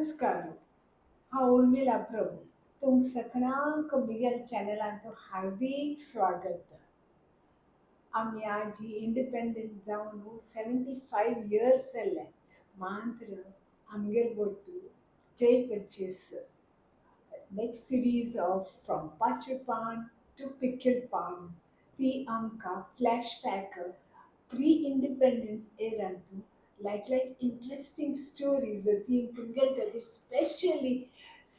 नमस्कार, हांव उर्मिला प्रभू. तुमकां सगळ्यांक मिगेल चॅनलांत हार्दीक स्वागत. आमी आज इंडिपेंडंट जावन 75 इयर्स जाले. मात्र आमगेर बोटू जय 25 next series of From Pachwepan to Pickle Pan, ती आमकां फ्लॅशबॅक प्री इंडिपेंडन्स एरांतू लायक इंट्रस्टींग स्टोरीज ती तुमगेले खातीर स्पेशली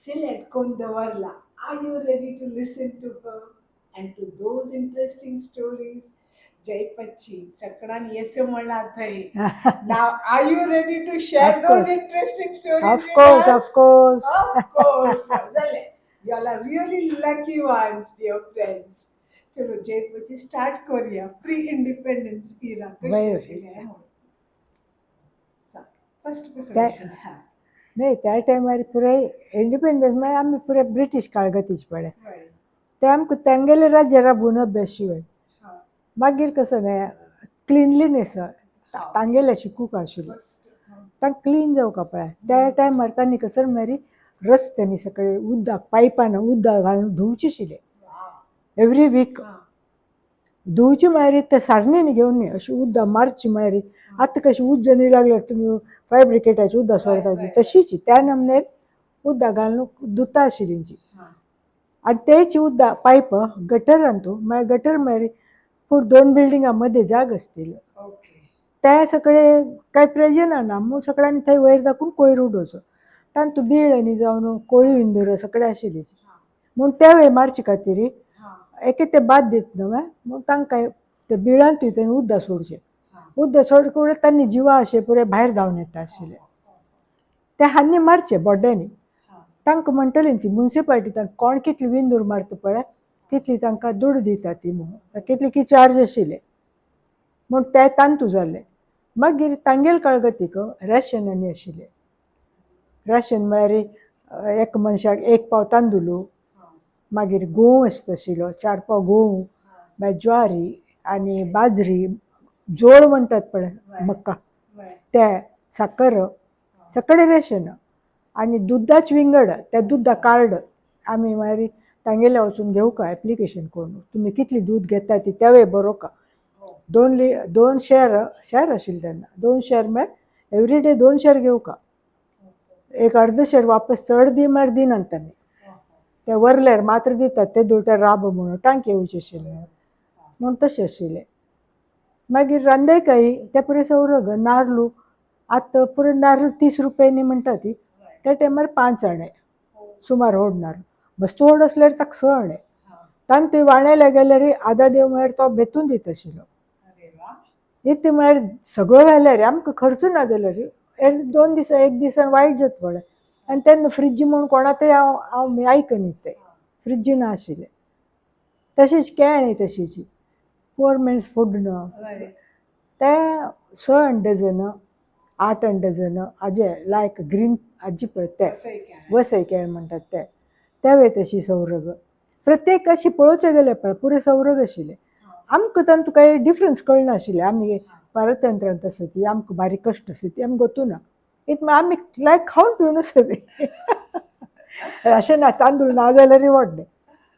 सिलेक्ट करून दवरला. Are you ready to listen to her and to those interesting stories? जय पच्ची, सगळ्यांनी येसे म्हणला थंय. Now, are you ready to share Of those course. interesting stories Of with course, us? of course. Of course. जालें. You all are really lucky ones, dear friends. चलो जय पच्ची, start करूया. Pre independence इरा. बरें. फर्स्ट कसं? हा. नाही, त्या टायमार पुराय इंडिपेंडन्स मागीर आमी पुराय ब्रिटीश काळगतीच पळय. ते आमकां तेंगेले राज्य राबून अभ्यास शिवाय. मागीर कसं न्ही, क्लिनलीनेस तांगेले शिकूंक आशिल्लो. फर्स्ट तांकां क्लीन जावंक पळय. त्या टायमार तांणी कसं मागीर रस्त्यांनी सगळे उदक पायपान उदक घालून धुवचे आशिल्ले एवरी वीक. धुवचे मागीर ते सारणीन घेवन न्ही, अशी उदक मारची. मागीर आतां कशी उज्ज न्ही लागल्यार तुमी फायर ब्रिगेडाची उदक सोडतात, तशीच त्या नमनेर उदक घालून धुता आशिल्ली. आनी तेच उदक पायप गटरांतू, मागीर गटर मागीर पूण दोन बिल्डिंगा मध्ये जाग आसतली. त्या सगळे काय प्रयोजन ना म्हूण सगळ्यांनी थंय वयर दाखून कोयर उडोवचो. तांतू बिळणी जावन कोळी विंदूर सगळे आशिल्ली. म्हूण त्या वेळ मारचे खातीर एके ते बाद दित न्हू म्हूण तांकां ते बिळांतूय तेणी उदक सोडचें. उदक सोड तांणी जिवा अशें पुराय भायर धांवन येता आशिल्ले. ते हान्नी मारचे बोड्ड्यांनी. तांकां म्हणटली ती मुन्सिपालिटी, तांकां कोण कितली विंदूर मारता पळय तितली तांकां दुडू दिता ती म्हणून, कितली की चार्ज आशिल्ले म्हूण ते तांतू जाल्ले. मागीर तांगेल काळगतीक रेशन आनी आशिल्लें. रेशन म्हळ्यार एक मनशाक एक पाव तांदूळ, मागीर गोंव आसता आशिल्लो, 4 पाव गोंव, मागीर ज्वारी आनी बाजरी, जोळ म्हणटात पळय, मक्का, ते, साकर, सगळें रेशन. आनी दुदाच विंगड. त्या दुदा कार्ड आमी मागीर तांगेले वचून घेवका, एप्लिकेशन करून, तुमी कितली दूद घेता ती तेवय बरोवका. 2 शेर शेर आशिल्लें तेन्ना. 2 शेर म्हळ्यार एवरी डे 2 शेर घेवका. एक अर्द शेर वापस चड दी म्हळ्यार दिनात तांणी. ते वरल्यार मात्र दितात ते दुडू राब म्हणून टांकी येवचे आशिल्ले म्हूण तशें आशिल्लें. मागीर रांदय काही ते पुरे सवरग नार्लू. आतां पुरो नार्ल 30 रुपयांनी म्हणटा ती, त्या टायमार 5 आणे सुमार व्हड नार्ल. मस्त व्हड आसल्यार ताका 6 आणे. तांतूय वाण्याला गेल्यार आदा देव म्हळ्यार तो बेतून दिता आशिल्लो. अरे वा. इतलें म्हळ्यार सगळो व्हेल्यार आमकां खर्च ना जाल्यार एक 2 दिसा एक दिसान वायट जाता पळय. आनी तेन्ना फ्रिज म्हूण कोणाकय हांव हांव आयकनी ते फ्रिज ना आशिल्लें. तशेंच केळें तशीच पुअर मॅन्स फूड न्हू. ते 6 डझन, 8 डझन हाजे लायक ग्रीन हाजी पळय ते वसय केळ म्हणटात ते, तेवय तशी सौरग. प्रत्येक अशी पळोवचें गेल्यार पळय पुरे सौरग आशिल्ले. आमकां तांतूं कांय डिफरन्स कळनाशिल्लें. आमी पारतंत्र्यांत आसा ती, आमकां बारीक कश्ट आसा ती आमकां गोतू ना. इत आमी लायक खावन पिवन आसा ती. अशें ना, तांदूळ ना जाल्यार व्हडलें.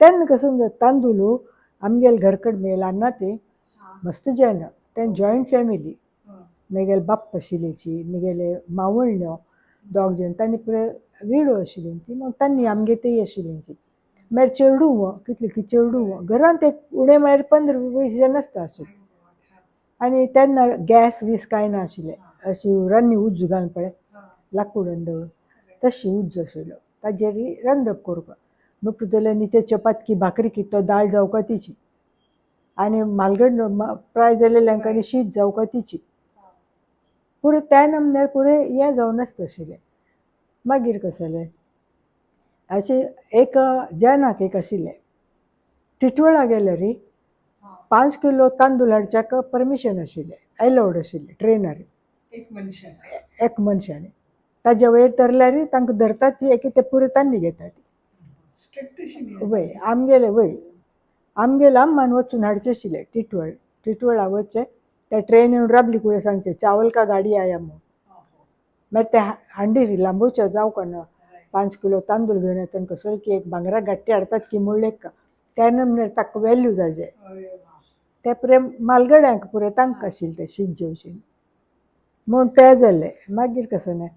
तेन्ना कसो जाता, तांदूळ आमगेले घर कडेन मेला ना ती मस्त जेन तेन्ना जॉयंट फॅमिली. मेगेले बाप्पा आशिल्ल्याची, मेगेले मावळण्यो दोग जाण, तांणी पुराय विडो आशिल्ली ती. मग तांणी आमगे तेय आशिल्ली. मागीर चेडूं कितली की चेडूं घरांत एक उणें म्हळ्यार 15-20 जाण आसता आशिल्ले. आनी तेन्ना गॅस बीस कांय नाशिल्लें. अशी रान्नी उज्ज घालून पळय लाकूड दवरून तशी उज्ज आशिल्लो, ताजेर रांदप करपाक. नुपतले ते चपात की भाकरी की तो दाळ जावका तिची आनी मालगड प्राय जालेल्यांक शीत जावका तिची. पुरे त्या नमन्यार पुरे हें जावन आसता आशिल्लें. मागीर कसलें अशें एक जेनाक एक आशिल्लें, टिटवळा गेल्यार 5 किलो तांदूळ हाडच्याक परमिशन आशिल्लें, एलावड आशिल्लें ट्रेनार. एक मनशाक? एक मनशान. ताज्या वयर धरल्यार तांकां धरतात ती, एक ते पुरे तांणी घेतात. स्ट्रिक्ट अशी. वय, आमगेले वय, आमगेले अम्मान वचून हाडचें आशिल्लें टिटवळ. टिटवळा वचचें, त्या ट्रेन येवन राबली कुळे सांगचें, चावल का गाडी आया म्हणून. मागीर ते हांडीर लांबोवचे जावं ना 5 किलो तांदूळ घेवन येता आनी कसो की एक भांगरा गाट्टी हाडतात की म्हणलें त्या नंतर ताका वेल्यू जाय. ते पुरे मालगड्यांक पुरे तांकां आशिल्लें तें शीत जेवचें म्हूण तें जालें. मागीर कसो न्हय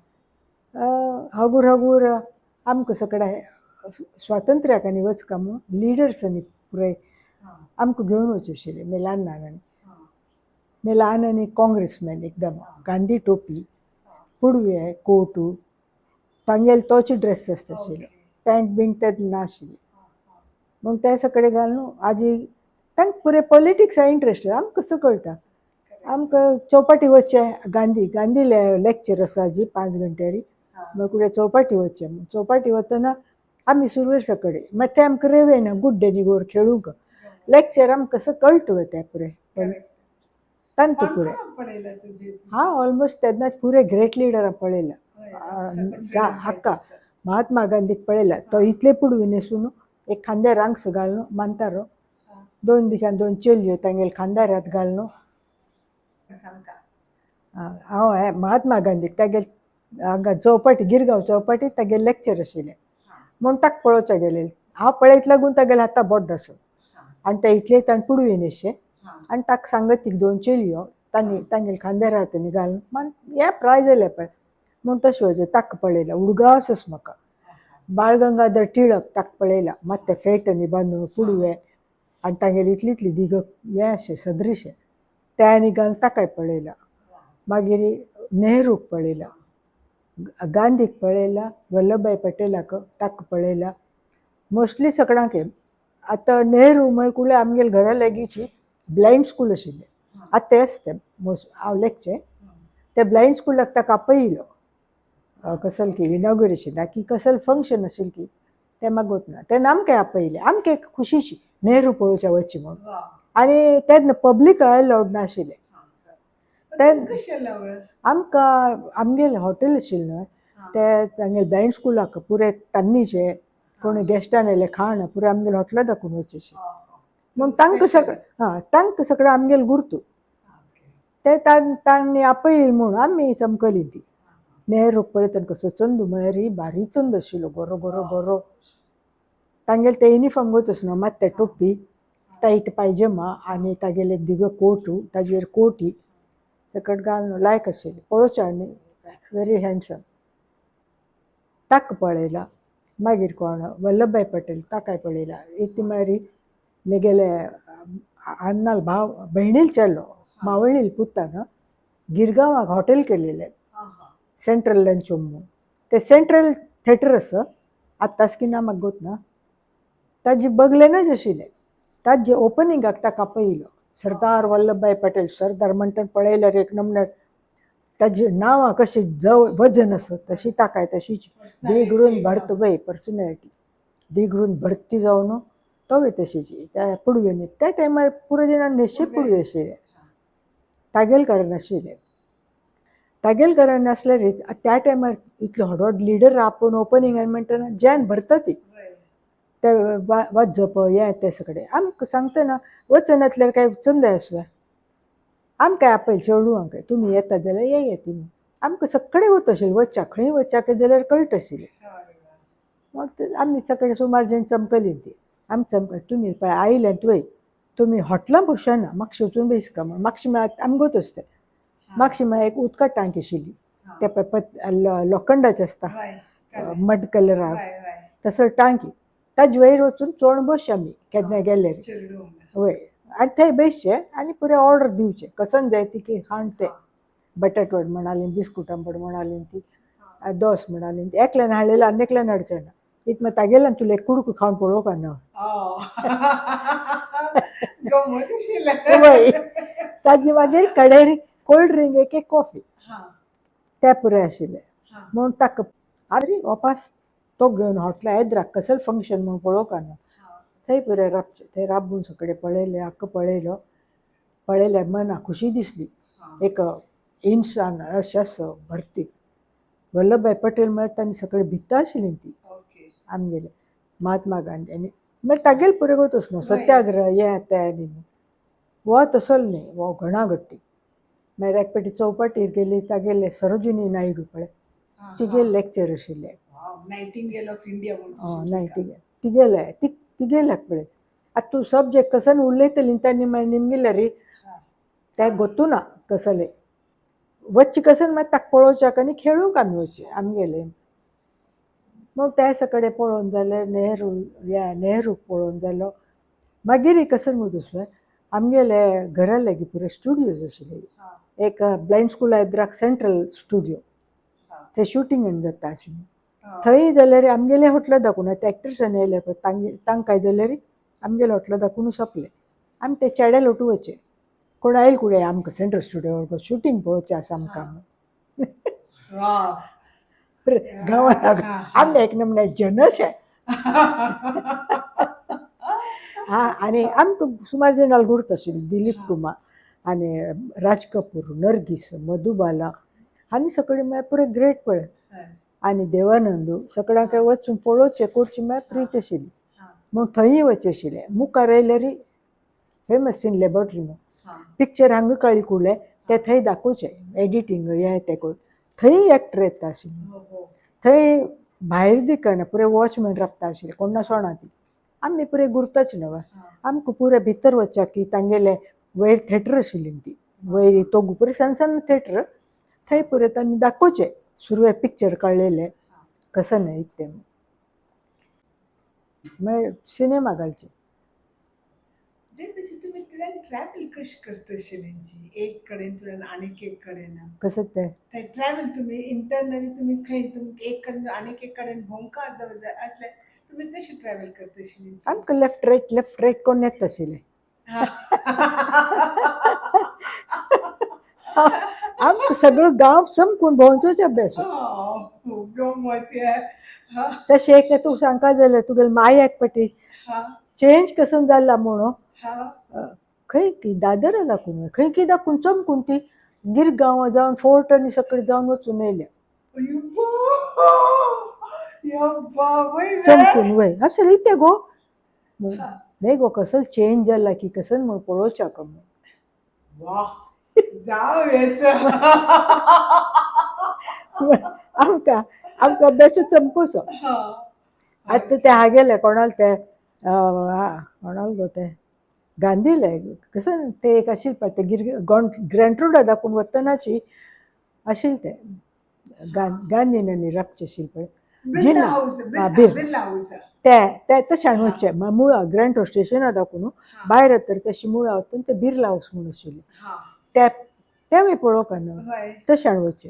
हगूर हगूर आमकां सगळें स्वातंत्र्याक आनी वचका म्हूण लिडर्स आनी पुराय आमकां घेवन वचचे आशिल्ले. मागीर ल्हान ल्हान आनी मागीर ल्हान आनी काँग्रेसमॅन एकदम गांधी टोपी, पुडवे, कोटू, तांगेले तोच ड्रेस आसता आशिल्लो, पॅन्ट बीन ते नाशिल्ले. म्हूण ते सगळे घालून आजी तांकां पुरे पॉलिटिक्सा इंट्रस्ट. आमकां कसो कळटा, आमकां चौपाटी वचचें, गांधी गांधी लेक्चर आसा आजी 5 घंट्यारी, मागीर कुडे चौपाटी वचचें. चौपाटी वतना आमी सुरवेर सकडे मागीर ते आमकां रेवे ना गुड्डे गोर खेळूंक लेक्चर आमकां कसो कळटा तें पुरे पण तांतू पुरे. पळयला तुजे? हांव ऑलमोस्ट तेन्नाच पुरे ग्रेट लिडरां पळयला. हक्का महात्मा गांधीक पळयला, तो इतले पुडवी न्हेसून एक खांद्यार रांगसो घालून मानतारो, दोन दिसान दोन चलयो तांगेले खांद्यार हात घालून. हांव हें महात्मा गांधीक तागेले हांगा चौपाटी, गिरगांव चौपाटी तागेले लेक्चर आशिल्लें म्हूण ताका पळोवच्या गेले. हांव पळयत लागून तागेले हाता बोट आसो आनी ते इतले ताणें पुडवी न्हेसचें आनी ताका सांगत ती दोन चलयो तांणी तांगेले खांद्यार हात घालून मान हें प्राय जालें पळय म्हूण तशें वचें. ताका पळयला, उडगांवच म्हाका बाळ गंगाधर टिळक ताका पळयला, मात ते फेट आनी बांदून पुडवे आनी तांगेली इतली इतली दिग हें अशें सदृशें तें आनी घालून ताकाय पळयला. मागीर नेहरूक पळयला, गांधीक पळयला, वल्लभभाई पटेलाक ताका पळयला, मोस्टली सगळ्यांक. आतां नेहरू म्हळ्यार कुडले आमगेले घरा लागींची ब्लायंड स्कूल आशिल्लें, आतां तें आसता मोस्ट हांव लेखचें ते ब्लायंड स्कुलाक ताका आपयलो कसल की इनॉग्रेशनाक की कसल फंक्शन आशिल्लें की तें मागोत ना तेन्ना आमकां आपयलें. आमकां एक खुशीशी नेहरू पळोवच्या वचची म्हूण. आनी तेन्ना पब्लीक अलावड नाशिल्लें. कशें लावळ? आमकां आमगेलें हॉटेल आशिल्लें न्हय ते तांगेले ब्लायंड स्कुलाक पुरे तान्नीचे कोण गेस्टान येयले खाण पुरे आमगेले हॉटेलां दाखोवन वचचें म्हूण तांकां सगळें, हां, तांकां सगळें आमगेलें गुर्तू ते तांणी आपयली म्हूण आमी चमकली ती. नेहरूक पळयतना कसो चंदू म्हळ्यार ही बारीक चंदू आशिल्लो, गोरो गोरो गोरो. तांगेले ते युनिफॉर्म गोतच न्हू, मात ते टोपी, टायट पायजमा आनी तागेले दिग कोटू, ताजेर कोटी सकट घालून लायक आशिल्ले पळोवचें आनी व्हेरी हँडसम. ताका पळयला. मागीर कोण, वल्लभभाई पटेल ताकाय पळयला. एक ती म्हळ्यार मेगेले अन्नाल भाव भयणील चेलो, मावळील पुतान गिरगांवाक हॉटेल केलेलें सेंट्रल लंच होम म्हणून. ते सेंट्रल थेटर आसा आत्ताच की ना म्हाका गोत ना, ताजी बगलेनच आशिल्लें. ताजे ओपनिंगाक ताका आपयलो. सरदार वल्लभभाई पटेल, सरदार म्हणटना पळयल्यार एक नमनार ताजी नांवां कशी जव वजन आसा तशी ताकाय तशीच दिगरून भरत वय पर्सनॅलिटी दिगरून भरती जावन तोवूय तशीच त्या पुडवेनी. त्या टायमार पुरो जाणां न्हेसचे पुडवे आशिल्ले, तागेले कारण आशिल्लें. तागेले कारण नासल्यार त्या टायमार इतलो व्हड व्हड लिडर आपोवन ओपनिंग आनी म्हणटना जॅन भरता ती ते वाजप हें तें सगळें. आमकां सांगतना वचनातल्यार काय चंद आसलो आमकां आपयल चेडवांक, तुमी येता जाल्यार येयात तुमी. आमकां सगळें वता आशिल्लें, वच्चा खंय वच्चा जाल्यार कळटा आशिल्लें. मग आमी सगळे सुमार जाण चमकली ती आमी चमक तुमी पळय आयले तुवें तुमी हॉटलां बसना, मातशें वचून बेसका म्हूण. मातशें म्हळ्यार आमगोत आसता, मातशें म्हळ्यार एक उदका टांक आशिल्ली, ते पळय लोखंडाचें आसता मड कलरा तसो टांकी, ताजे वयर वचून चोण बसचें आमी केन्ना गेल्यार वय. आनी थंय बेसचें आनी पुरे ऑर्डर दिवचें कसन जाय ती की खाण तें, बटाटवड म्हणाली, बिस्कुटां पड म्हणाली, ती दोस म्हणाली. ती एकल्यान हाडलेलें आनी एकल्यान हाडचें ना इत मागीर तागेल्यान तुला एक कुडको खावन पळोवंक ना. गमत आशिल्लें. वय, ताजे मागीर कडेर कोल्ड ड्रिंक, एक एक कॉफी ते पुरे आशिल्ले म्हूण ताका आनी वापास तो घेवन हॉटला येद्राक कसल फंक्शन म्हूण पळोवंक ना. थंय पुरे राबचें, थंय राबून सगळें पळयलें, आख्खो पळयलो. पळयल्यार मनाक खुशी दिसली, एक इन्सान अशें आसा भरती. वल्लभभाई पटेल म्हळ्यार तांणी सगळें भित्ता आशिल्ली ती आमगेले महात्मा गांधी आनी मागीर तागेले पुरे गोतच न्हू सत्याग्रह हें तें आनी हो तसलो न्ही, हो घणा गट्टी. मागीर एक पाटी चौपाटीर गेली, तागेले सरोजिनी नायडू पळय. तिगेले लेक्चर आशिल्लें. नायटिंगेल ऑफ इंडिया म्हणून. नायटिंगेल तिगेले ती तिगेल्याक पळय आतां तूं सब्जेक्ट कसन उलयतली तेन्ना मागीर निमगिले रे ते गोत्तू ना कसले वच्चे कसन मागीर ताका पळोवच्याक आनी खेळूंक आमी वचचे आमगेले. मग त्या सगळे पळोवन जालें नेहरू या नेहरूक पळोवन जालो. मागीर कसन गो दुसरें आमगेले घरा लागीं पुरे स्टुडियोज आशिल्ले. एक ब्लायंड स्कूल एद्राक सेंट्रल स्टुडियो, थंय शुटींग जाता आशिल्लें. थंय जाल्यार आमगेलें हॉटलां दाखोवन आतां एक्ट्रेसान येयले पळय तांगे तांकां जाल्यार आमगेलें हॉटलां दाखोवन सोंपलें. आमी ते चेडे लोटू वचचे कोण आयल कुडे आमकां सेंट्रल स्टुडियोवर शुटींग पळोवचें आसा आमकां. गांवांत आमी एक नमूने जनशे. हा आनी आमकां सुमार जाणां गुर्त आशिल्ली दिलीप कुमार आनी राज कपूर, नरगीस, मधुबाला आनी सगळे म्हळ्यार पुरे ग्रेट पळय आनी देवानंदू सगळ्यांक वचून पळोवचें करचें म्हळ्यार प्रीत आशिल्ली. म्हूण थंयूय वचचें आशिल्लें. मुखार आयल्यार फेमस इन लॅबोरेटरी म्हूण पिक्चर हांगा काळी कुडले ते थंय दाखोवचें एडिटींग हें तें करून थंय एक्टर येता आशिल्ले. थंय भायर दिकना पुरे वॉचमॅन राबता आशिल्ले कोण सोणा ती आमी पुरे गुर्ताच न्हय आमकां पुरे भितर वचच्या की तांगेले वयर थेटर आशिल्ली ती वयर तो पुरे सन्न सन्न थेटर थंय पुरे तांणी दाखोवचें सुरवेक पिक्चर काडलेले कसं न्हय तें मागीर सिनेमा घालचे. जे પછી तुम्ही तुल्यान ट्रॅव्हल कशी करता आशिल्ली एक कडेन तुल्यान आनीक एक कडेन? कसं तें थंय ट्रॅव्हल तुम्ही इंटरनली तुम्ही खंय तुमकां एक कडेन आनीक एक कडेन भोंवका जाय असले तुम्ही कशी ट्रॅव्हल करता आशिल्ली? आमकां लेफ्ट रायट कोन्न येता आशिल्लें. आमकां सगळो गांव समकून भोंवचोच अभ्यास. गमत. तशें एक तूं सांगका जाल्यार तुगेले मायाक पटी चेंज कसन जाला म्हणून खंय की दादरा दाखोवन खंय की दाखोवन चमकून ती गिरगांव जावन फोर्ट आनी सगळे जावन वचून येयल्या चमकून वय अशें इतें गो न्हय गो कसल चेंज जाला की कसन म्हूण पळोवच्याक म्हूण. जाव येच. आमकां आमकां अभ्यासूच चमकूचो. आतां ते हागेले कोणाल ते कोणाल गो ते गांधीले कसं ते एक आशिल्लें पळय ते गिर ग्रँट रोडा दाखोवन वतनाची आशिल्लें ते गांधीन आनी राबचें आशिल्लें पळय बिर्ला हाऊस. बिर्ला हाऊस. ते ते तशें वचचें मुळा ग्रँट रोड स्टेशना दाखोवन भायर तर तशी मुळा वचून ते बिर्ला हाऊस म्हणून आशिल्लें ते तेंवूय पळोवपा न्हू तशें वचचें.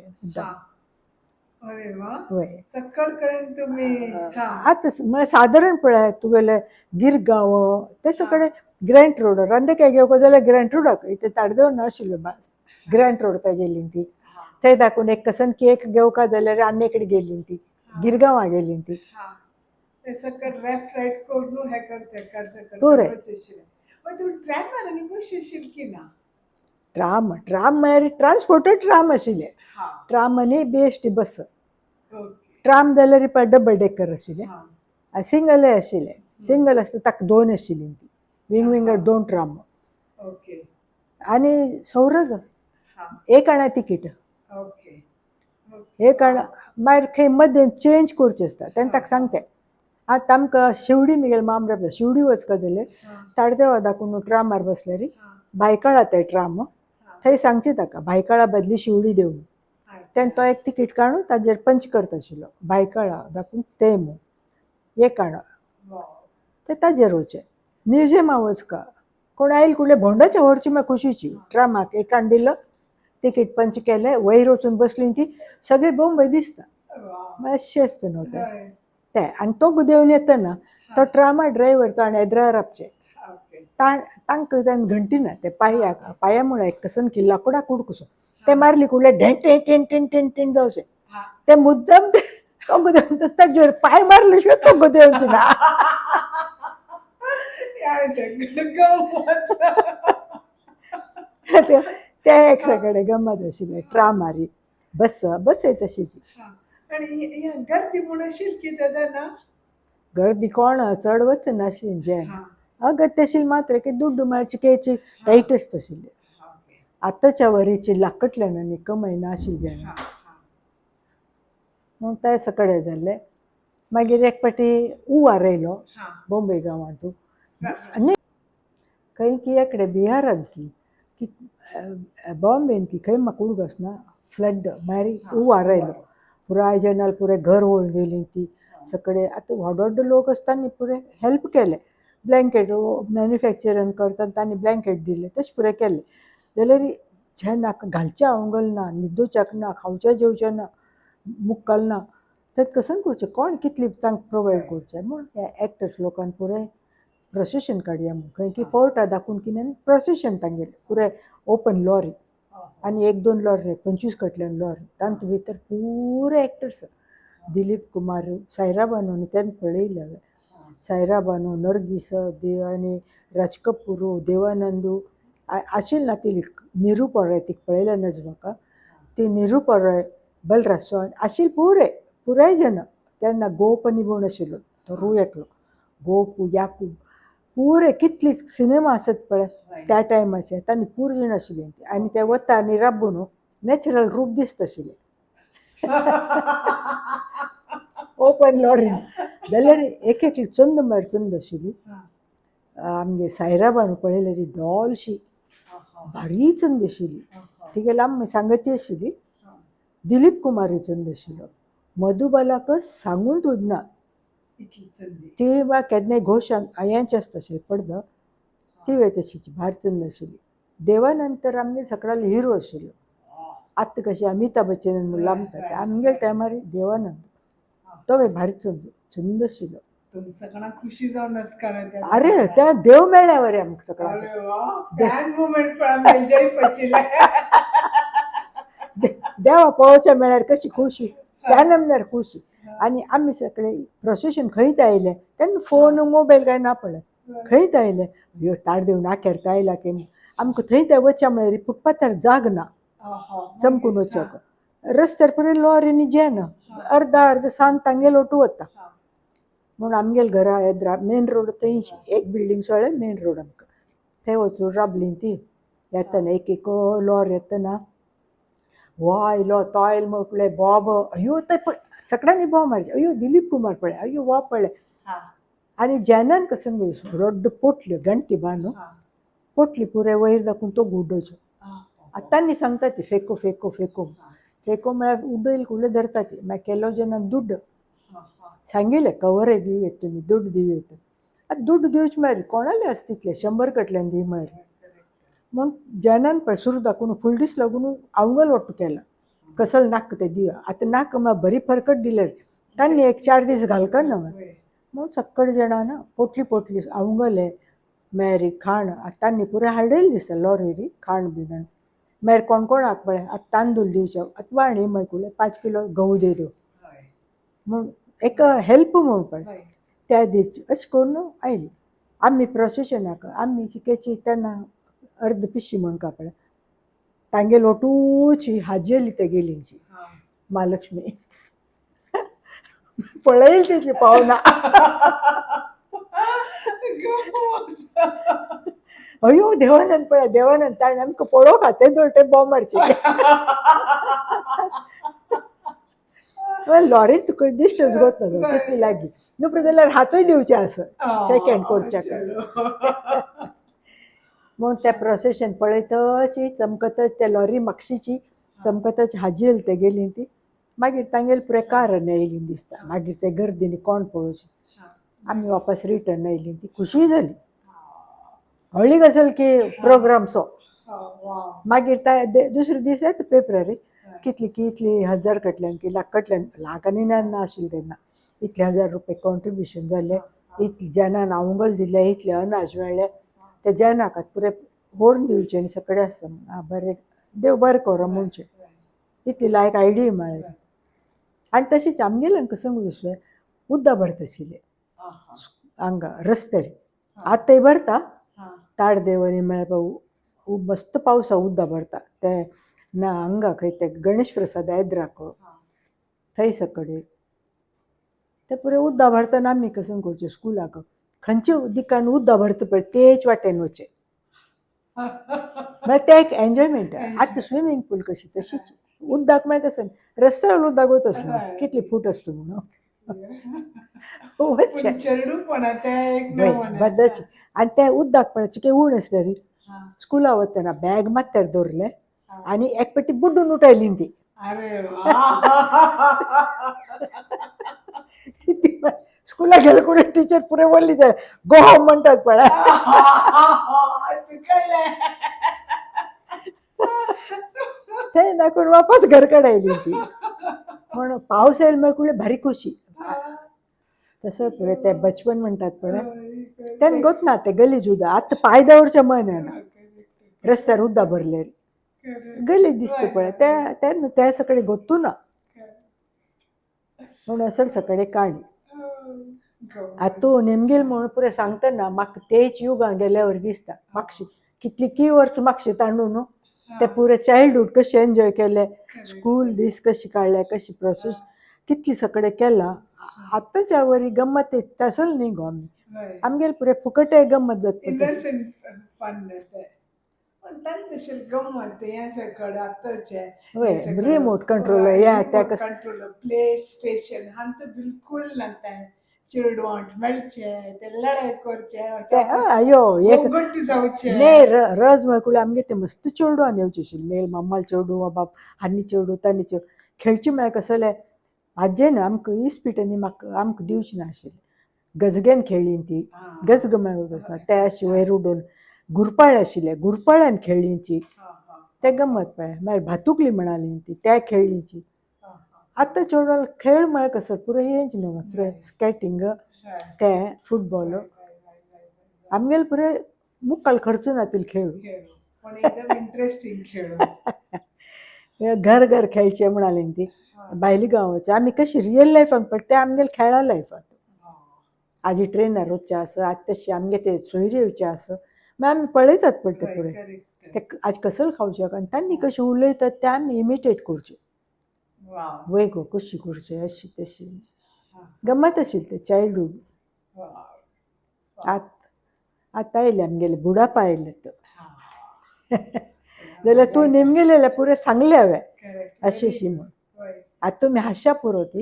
वय सक्कड कडेन तुम्ही. आतां म्हळ्यार सादारण पळय तुगेले गिरगांव ते सगळे ग्रँट रोड रांदेकाय घेवपा जाल्यार ग्रँट रोडाक इथे ताडदेव नाशिल्लो ग्रँट रोड थंय गेली ती थंय दाखोवन एक कसन केक घेवका जाल्यार आनी कडेन गेली ती गिरगांवा गेली ती. सकट लेफ्ट रायट करून हे करते पुरें. ट्रॅम आनी कशी आशिल्ली की ना? ट्राम ट्राम म्हळ्यार ट्रान्सपोर्टर ट्राम आशिल्लें. ट्राम आनी बीएसटी बस. ट्राम जाल्यार पळय डबल डेकर आशिल्लें, सिंगलय आशिल्लें. सिंगल आसता ताका दोन आशिल्लीं ती विंग विंगड दोन ट्राम. आनी सौरग एक आणा तिकीट एक आणा मागीर खंय मदें चेंज करचें आसता तेन्ना ताका सांगता. आतां आमकां शिवडी मिगेल माम राबता शिवडी वचपा जाल्यार ताडदेवा दाखोवन ट्रामार बसल्यार भायखळा ते ट्राम थंय सांगचें ताका भायखळा बदली शिवडी देंवून तेन्ना तो एक तिकीट काडून ताजेर पंच करता आशिल्लो भायखळा दाखोवन ते म्हूण एक आणा ते ताजेर वचचें. म्युजियमा वचका कोण आयल कुडले भोंवडाचे व्हरची मागीर खुशीची ट्रामाक एक आण दिलो तिकीट पंच केलें वयर वचून बसली ती सगळी बोंबय दिसता मातशें आसता न्हू तें तें. आनी तो देंवन येतना तो ट्रामा ड्रायव्हर तो आनी एद्रा राबचें तांकां ताणें घंटी ना ते पांयाक पांया मुळा एक कसन की लांकडा कुडकुसो ते मारली कुडले ढें टें टें टें टें टें जावचें ते मुद्दम तो देंवन ताजेर पांय मारले शिवाय तो देंवचे ना. ते एक सगळे गमत आशिल्ले ट्रामारी बस बस तशीच. गर्दी म्हूण आशिल्ली कितें जाणा? गर्दी कोण चड वचनाशिल्ली जें अगत्य आशिल्लें मात्र की दुड्डू मेळची केची टायट आसता आशिल्ली. आतांच्या वरीची लाकटल्यान आनी कमाय नाशिल्ली जें. म्हणून ते सगळे जाल्ले. मागीर एक पाटी उवार येयलो बॉम्बे गांवांतू. आनी खंय की एकडे बिहारांत की की बॉम्बेन की खंय म्हाका उडगास ना, फ्लड मागीर उवार आयलो, पुराय जनाल पुराय घर व्होळून गेली ती सगळे. आतां व्हड व्हड लोक आसता न्ही, पुरे हेल्प केले, ब्लँकेट मॅन्युफॅक्चरींग करता तांणी ब्लँकेट दिले, तशें पुरें केलें. जाल्यार जें नाका घालचें आंगल ना, न्हिदोवच्याक ना, खावचें जेवचें ना, मुक्कल ना, तर कसन करचें, कोण कितली तांकां प्रोवायड करचें म्हूण हे एक्टर्स लोकान पुराय प्रोसेशन काडया म्हूण खंय की फोर्टा दाखोवन कितें प्रोसेशन तांगेलें पुराय ओपन लॉरी आनी एक दोन लॉरी, 25 कटल्यान लॉरी, तांतू भितर पुरे एक्टर्स, दिलीप कुमार, सायरा बानू न्ही तेन्ना पळयलें हांवें, सायरा बानू, नरगीस आनी राज कपूर, देवानंदू आशिल्ली ना ती निरुपा रॉय, तिका पळयलें नज म्हाका ती, निरुपा रॉय, बलराज स्वामी आशिल्ले पुरे पुराय जाणां. तेन्ना गोप आनी म्हूण आशिल्लो तो रू एकलो गोप याकूब पुरे कितली सिनेमा आसत पळय त्या टायमाचे, तांणी पूर जाण आशिल्ली ती. आनी ते वता आनी राबून नॅचरल रूप दिसता आशिल्लें ओपन लॉरीन. जाल्यार एक एक चंद म्हळ्यार चंद आशिल्ली. आमगे सायरा बानू पळयल्यार ती डॉलशी भारी चंद आशिल्ली, तिगेली आमी सांगती आशिल्ली. दिलीप कुमारूय चंद आशिल्लो, मधुबालाक सांगून ना. इतली चंदी. ती बा केन्नाय घोशान यांचे आसता आशिल्ली पडदो, ती वय तशीच भार चंद आशिल्ली. देवानंद तर आमगे सगळ्याले हिरो आशिल्लो. आतां कशें अमिताभ बच्चन म्हणून आमता, आमगेले टायमार देवानंद तो वय भारी चंद चंद आशिल्लो. तुम सगळ्यांक खुशी जावन नमस्कार. अरे त्या देव मेळ्ळ्या वरे आमकां सगळ्यांक. अरे वा, फॅन मुवमेंट पण आमी एन्जॉय पचिले. देवा पळोवच्या मेळ्यार कशी खुशी, त्या म्हळ्यार खुशी. आनी आमी सगळे प्रोसेशन खंयत आयले तेन्ना फोन मोबायल काय ना पळय, खंयत आयले अयो ताडदेव नाक्यार आयला की आमकां थंय ते वचच्या म्हळ्यार फुटपाथार जाग ना चमकून वचक, रस्त्यार पुराय लॉरीनी जेना अर्दा अर्द सांज तांगेल ओटू वता. म्हूण आमगेल घरा येद्रा मेन रोड थंयशी एक बिल्डींग सोडल्यार मेन रोड आमकां, थंय वचून राबलीं ती येतना एक एक लॉर येतना हो आयलो तो आयलो म्हटलें बॉब अयो ते पळय, सगळ्यांनी बॉम्ब मारचे, अयो दिलीप कुमार पळय, अयो हो पळय. आनी जेनान कसं रड्ड पोटल्यो गंटी बांदून पोटली पुराय वयर दाखोवन तो गुड्डोचो. आतां तांणी सांगता ती फेको फेको फेको फेको म्हळ्यार उडयल कुडले धरता ती. मागीर केलो जेन्ना दुड्ड सांगिल्लें कवरय दिवं येता तुमी, दुड्ड दिवं येता. आतां दुड्ड दिवचे म्हळ्यार कोणाले आसता तितले, 100 कटल्यान दी म्हळ्यार म्हूण जेनान पळय सुरू दाखोवन फुल दीस लागून आंगल वट्टू केला कसल नाका ते दिवया. आतां नाका म्हळ्यार बरी फरकट दिल्यार तांणी एक 4 दीस घालका ना म्हूण सक्कड जाणां ना पोटली पोटली आंवगले मागीर खाण आतां तांणी पुराय हाडयलें दिसता लॉरीरी खाण बिण. मागीर कोण कोणाक पळय आतां तांदूळ दिवचे, आतां वाणी म्हळ्यार 5 किलो गंव दे दो म्हूण एक हेल्प म्हूण पळय त्या दिवची, अशें करून आयली आमी प्रोसेशनाक. आमी चिकेची तेन्ना अर्द पिशी म्हण का पळय तांगे लोटूची हाजी आसली तेगेलीची महालक्ष्मी पळयली तितली पावना. अयो देवानंद पळय देवानंद, ताणें आमकां पळोवंक हाते जोडटे बॉम्ब मारचे. लॉरीन तुका दिश्टच गोत ना तितली लागीं न्हू जाल्यार हातूय दिवचे आसा सेकंड करच्याक म्हूण तें प्रोसेशन पळयतच चमकतच त्या लॉरी मागशीची चमकतच हाजी येयली तेगेली ती. मागीर तांगेली पुराय कार आनी येयली दिसता. मागीर ते गर्दीनी कोण पळोवचें, आमी वापस रिटर्न येयली ती खुशी जाली. व्हडली गजाल की प्रोग्राम सो. मागीर ते दुसरे दीस येता पेपरार कितली कितली हजार कटल्यान की लाख कटल्यान, लाखांनी ना आशिल्लें तेन्ना, इतले हजार रुपये कॉन्ट्रिब्युशन जालें, इतले जेनान आंवगल दिलें, इतलें अनाज मेळ्ळें. ते जेनाक आतां पुराय व्हरून दिवचें आनी सगळें आसता आं बरें देव बरें करूं म्हणचें, इतली लायक आयडिया मेळ्ळी. आनी तशेंच आमगेल्यान कसंग दुसरें उद्दा भरता आशिल्लें हांगा रस्त्यार, आतांय भरता ताडदेव आनी म्हळ्यार मस्त पावसा उद्दा भरता ते ना हांगा खंय ते गणेश प्रसाद एद्राक थंय सकडे ते पुराय उद्दा भरतना आमी कसं करचें स्कुलाक खंयच्या दिकान उद्दा भरता पळय तेच वाटेन वचचें म्हळ्यार तें एक एन्जॉयमेंट. आतां स्विमींग पूल कशी तशीच. उद्दाक म्हळ्यार कसं रस्त्यावर उद्दाक वत आसलो कितली फूट आसता म्हणून वचचें. पूण चेडूपणा तें एक वय नवोन बद्दच. आनी तें उद्दाक पळोवचें की ऊण आसलें रे. स्कुला वतना बॅग मात्यार दवरलें आनी एक पेटी बुड्डून उठयली ती. अरे वा. स्कुला गेले कुठे टीचर पुरे वळली ते गो होम म्हणटात पळय. कळ्ळें. ते दाखोवन वापस घर कडेन आयली ती. म्हण पावस येयलो म्हळ्यार कुठले भारी खोशी. तसं पळय ते बचपन म्हणटात पळय तेन्ना गोत ना ते गलीज उदक आतां पांय दवरचें मन येना रस्त्यार उदक भरले गलीज दिसता पळय ते तेन्ना ते सगळे गोत्तू ना. म्हणून असल सकाळी काणी. आतां तूं नेमगेल म्हणून पुरें सांगतना म्हाका तेच युगां गेल्यावर दिसता मागशी कितली की वर्स मागशी तांडू न्हू ते पुरे चायल्डहूड कशें एन्जॉय केले, स्कूल दीस कशी काडले, कशी प्रोसेस कितली सगळें केलां. आतांच्या वरी गम्मत तसल न्ही गो आमी आमगेले पुरे फुकटे गम्मत जाता. इनोसंट फन तें. पण तांकां तशें गम्मत हें सगळें आतांचें. वय रिमोट कंट्रोल हें तें कशें कंट्रोल प्ले स्टेशन हांत बिलकुल ना तें. चेडवांक मेळचें ते लढाय करचे ते अयो एक गट्ट जावचें. ने रज म्हळ्यार आमगे ते मस्त चेडवान येवचे आशिल्लें मेल मम्माल चेडूं वा बाप हान्नी चेडूं तान्नी चेडूं खेळची म्हळ्यार कसलें आज्जेन आमकां इस्पीट आनी म्हाका आमकां दिवची नाशिल्लें. गजगेन खेळ्ळी ती गजग म्हळ्यार ते अशी वयर उडोवन गुरपाळ आशिल्ले गुरपाळ्यान खेळ्ळी ती ते गम्मत पळय. मागीर भातुकली म्हणाली ती त्या खेळ्ळी ती. आतां चेडवान खेळ म्हळ्यार कसो पुरो हेंच न्हू पुरो स्केटींग ते फुटबॉल आमगेले पुरे मुक्काल खर्च नातील खेळ. पण एकदम इंटरेस्टिंग खेळ. घर घर खेळचे म्हणाली ती भायली गांवाचे आमी कशी रियल लायफान पण ते आमगेले खेळा लायफान. आजी ट्रेनार वचचें आसा आज तशी आमगे ते सोयरी येवचे आसा मागीर आमी पळयतात पण ते पुरे ते आज कसल खावचें आनी तांणी कशें उलयतात ते आमी इमिटेट करचें. वय गो कशी करचें अशी तशी गम्मत आशिल्ली ते चायल्डहूड. आतां आयले आमगेले बुडापा आयले तर जाल्यार तूं नेमगेलें पुरें सांगलें हांवें अशी अशी म्हूण. आतां तुमी हांशा पुरो ती.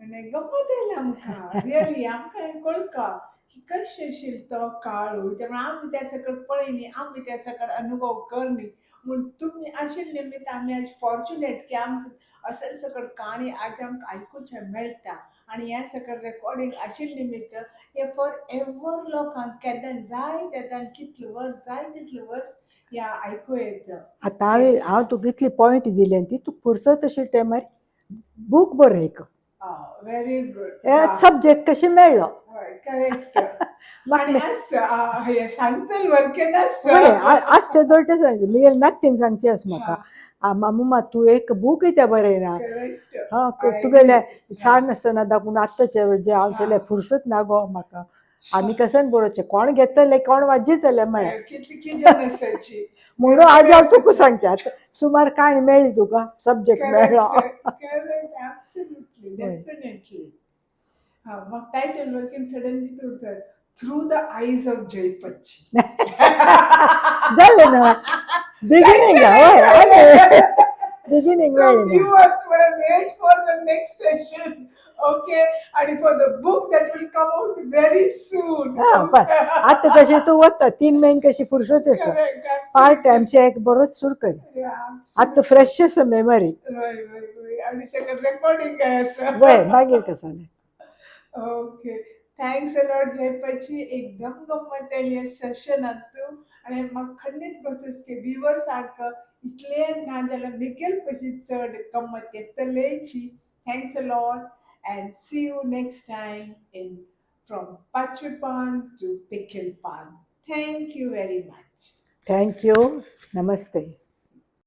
आनी गम्मत येयली आमकां रियली आमकां हें कळका की कशें आशिल्लो तो काळ त्यामुळे आमी त्या सकट पळयनी आमी त्या सकट अनुभव करनी म्हूण तुमी आशिल्ले निमित्त आमी आज फॉर्च्युनेट की आमकां असल सकट काणी आज आमकां आयकुचें मेळटा. आनी हें सकट रेकॉर्डिंग आशिल्ले निमित्त हें फॉर एवर लोकांक केन्ना जाय तेन्ना कितलें वर्स जाय तितलें वर्स ह्या आयकूं येता. आतां हांवें हांव तुका इतली पॉयंट दिले ती तूं पुरसत अशी टायमार बूक बरय एक. Very good. Subject कशें मेळ्ळो. हय करेक्ट. आनी आस सांगतले वर्केन आस. वय आज ते दोळटे सांगचे म्हगेले नात्तीन सांगचें आसा म्हाका मामुमा तूं एक बूक कित्याक बरयना. हा तुगेले सान आसतना दाखोवन आत्ताचे जे हांव जाल्यार फुरसत ना गो म्हाका आमी कशें बरोवचें कोण घेतले कोण वाजयतले म्हळें म्हणून आज हांव तुका सांगचें आतां सुमार काणी मेळ्ळी तुका सब्जेक्ट मेळ्ळो. टायटल वर्कीन सडनली तूं थ्रू the eyes of जयपच्ची. जालें ना बिगिनींग हय बिगिनींग So मेळ्ळी ना. viewers, wanna wait for the next session, okay? And for the book that will come out very soon. हा पळय आतां कशें तूं वता 3 म्हयने कशी फुरसत आसा पार्ट टायमचे एक बरोच सुरू कर. आतां फ्रेश आसा मेमरी. आणि सगळं रेकॉर्डिंग काय असं. वय मागीर कसं जालें. ओके thanks a lot जयपाची एकदम गम्मत आयली सेशनात तूं आनी म्हाका खंडीत गोतस की व्युवर्सांक इतलें ना जाल्यार मिगेल पशी चड गम्मत येतलेची. Thanks a lot and see you next time in from Pachvepan to Pickle Pan. Thank you very much. Thank you. Namaste.